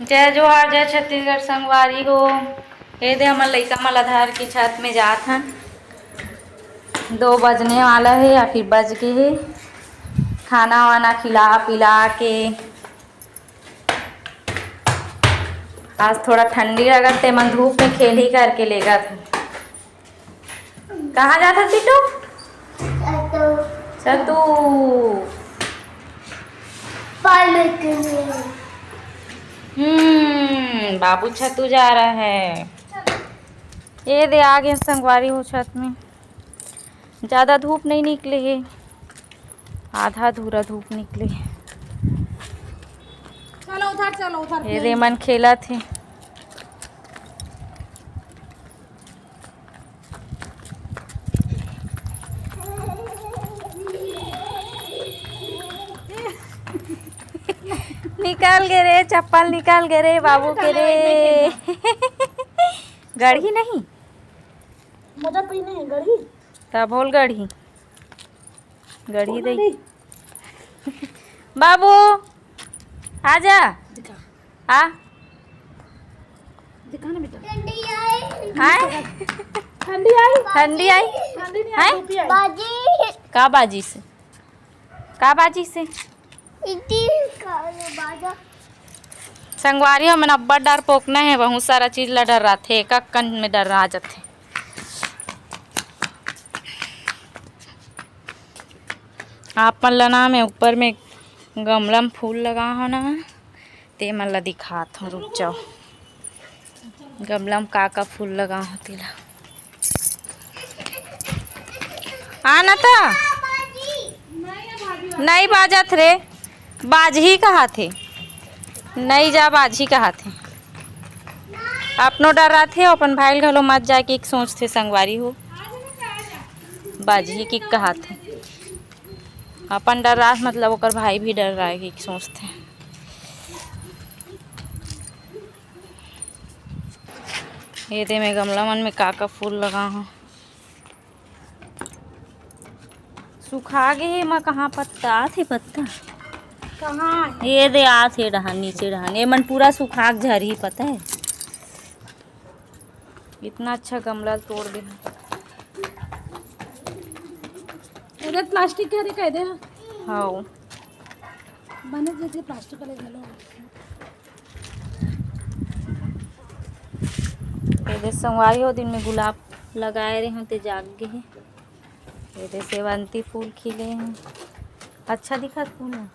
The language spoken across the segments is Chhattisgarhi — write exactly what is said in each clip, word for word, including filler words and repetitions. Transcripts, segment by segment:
जय जोहार, जय छत्तीसगढ़ संगवारी हो। ये दे हमर लइका मन ला धर के छत में जात हन। दो बजने वाला हे या फिर बज गे हे। खाना वाना खिला पिला के आज थोड़ा ठंडी लगत हे, मन धूप में खेलही करके लेगत हे। कहाँ जात हस बिट्टू? छतू। छतू। पानी के लिए। हम्म, बाबू छतू जा रहा है। ये दे आ गे संगवारी हो छत में। ज्यादा धूप नहीं निकले हे, आधा अधूरा धूप निकले हे। चलो उधर, चलो उधर ये खेल। दे मन खेलत हे। निकल गे रे, चप्पल निकल गे रे बाबू के रे। गड़ही नहीं? मोजा पहिने हे, गड़ही। तब होल गड़ही। गड़ही दे। बाबू, आजा। दिखा। आ। दिखा ना बेटा। आए। ठंडी आई। ठंडी आई। ठंडी नहीं आए। आई, धूपी आई। बाजी। का बाजी से? का बाजी से? इतनी का बाजा। संगवारी हो, मन अब्बड़ डरपोकना हे, बहुत सारा चीज ला डर्राथे, एक एक कन में डर्रा जाथे। आप मन ला ना मैं ऊपर में गमला में फूल लगा हो ना, ते मन ला दिखात हो, रुक जाओ। गमला में का का फूल लगा हो तेला। आ ना त। नहीं बाजत रे, बाजही कहाथे। नहीं जा, बाजही कहाथे। अपनो डर्राथे, अपन भाई ल घलो मत जाए के सोचथे संगवारी हो। बाजही की कहाथे। अपन डर्राथे मतलब ओकर भाई भी डर्राए के सोचथे। ये दे मैं गमला मन में का का फूल लगा हूँ। सुखा गे हे, एमा कहाँ पत्ता आथे, पत्ता? कहाँ हे? ये दे आथे डहान, नीचे डहान, ये मन पूरा सुखा के झरही, पता है? इतना अच्छा गमला तोड़ दे। एदे प्लास्टिक के हरे कह दे। हाँ। बने जैसे प्लास्टिक वाले घलो। ये दे संगवारी हो, दिन में गुलाब लगाए रहे हूँ, ते जाग गए हैं। ये दे सेवंती फूल खिले हैं, अच्छा दिखत फूल है।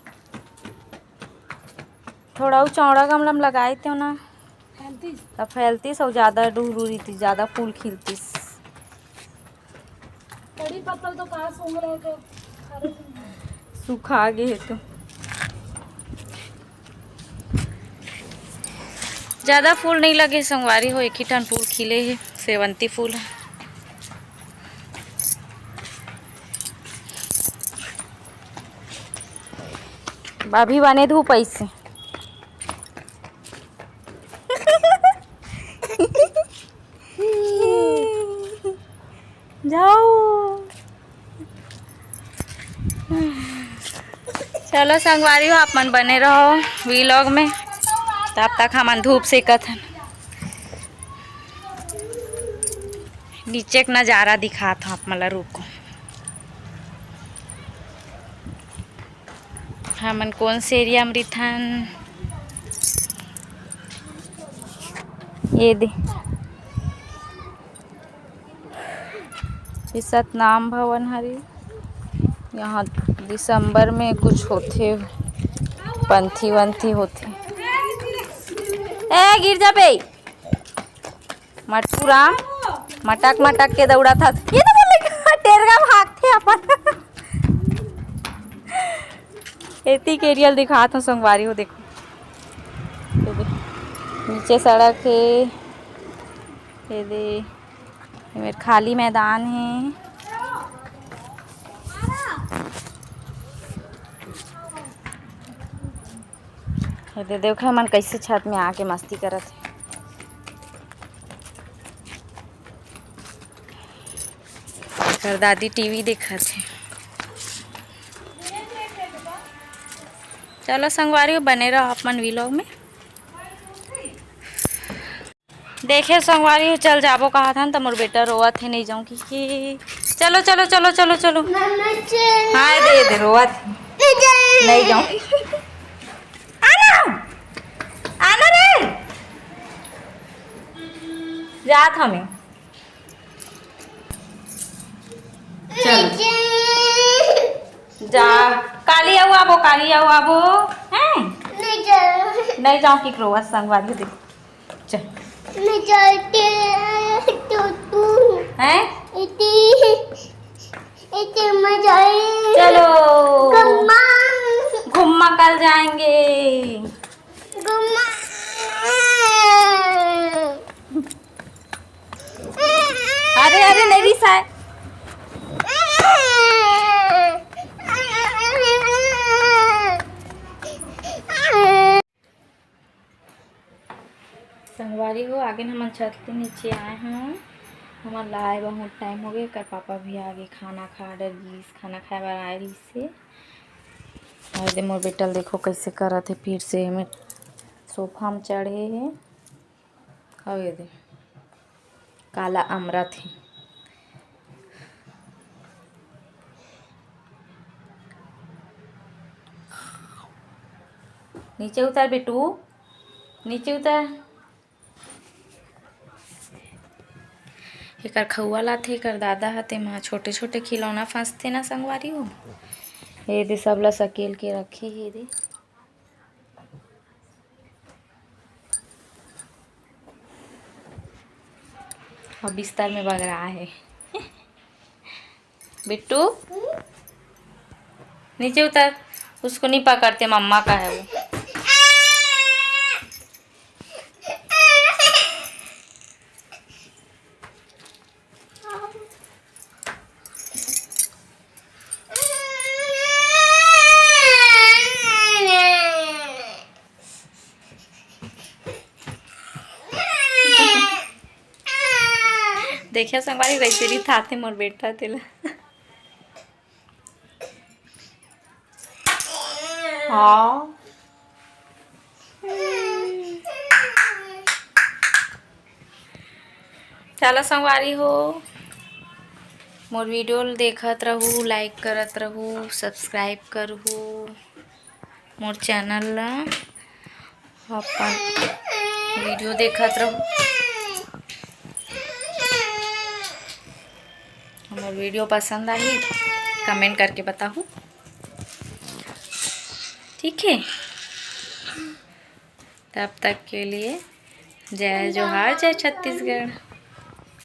थोड़ा अउ चौड़ा गमला में लगाए तेव ना, फैलतीस। तब फैलतीस अउ ज्यादा डुहरुरी थी, ज्यादा फूल खिलतीस। कड़ी पत्तल तो कहाँ सूंघ रहे थे? सुखा गे हे तो। ज्यादा फूल नहीं लगे संगवारी हो, एक ही ठन फूल खिले हे, सेवंती फूल है। भाभी बने धूप ऐसे। जाओ। चलो संगवारी हो, आप मन बने रहो vlog में, तब तक हमन धूप सेकत हन। नीचे के नजारा दिखात हूँ आप मन ला, रुको। हमन कोन से area में रिथन? ये दे, ये सतनाम भवन हरे। यहाँ दिसंबर में कुछ होथे, पंथी वंथी होथे। ए, गिर जाबे। मटकू राम मटक मटक के दौड़त हस। ये तो बोले टेरगा भागथे अपन। एती के area ल दिखात हूँ संगवारी हो, देखो। नीचे सड़क हे, ये दे, ये मेर खाली मैदान हे। ये दे, देखो, मन कैसे छत में आके मस्ती करत हे। एकर दादी टीवी देखत हे। चलो संगवारी हो, बने रहो आप मन vlog में। देखे संगवारी हो, चल जाबो कहत हन, त मोर बेटा रोवत हे, नहीं जाऊँ कि, कि चलो, चलो, चलो, चलो, चलो। मम्मा, चल। हाँ, दे, दे, रोवत हे। नहीं जाऊँ। नहीं जाऊँ। आना, आना रे। जात हमें। चल। जा, काली आऊ आबो, काली आऊ आबो। हैं? नहीं जाऊँ। नहीं जाऊँ कि रोवत संगवारी हो, देख। चल। मैं जाते तू, तू। हैं? इतनी, इतनी मजा आई। चलो। घुम्मा। घुम्मा कल जाएंगे। घुम्मा। अरे, अरे, नहीं रिसाए। संगवारी हो, आगे हमन छत के नीचे आए हन। हमन ला आए बहुत टाइम हो गए, एकर पापा भी आगे खाना खा डर गिस, खाना खाए बर आए रहिस हे। और दे मोर बेटा ल देखो कैसे करत हे, फिर से एमे सोफा में चढ़े हे। अउ ये दे काला अमरत हे। नीचे उतर बेटू, नीचे उतर। एकर खउवा लाथे, एकर दादा ह, तेमा छोटे-छोटे खिलौना फंसथे ना संगवारी हो। ये दे सब ला सकेल के रखे हे दे। और बिस्तर में बगरा हे। बिट्टू, नीचे उतर, उसको नहीं पकड़ते, मम्मा का है वो। देखिए संगवारी, वैसे रिथाथे मोर बेटा तेला। हाँ। चलो संगवारी हो, मोर video ल देखत रहू, like करत रहू, subscribe करहू मोर channel ला। अपन video देखत रहू। हमर video पसंद आही, comment करके बताहू, ठीक है? तब तक के लिए जय जोहार, जय छत्तीसगढ़।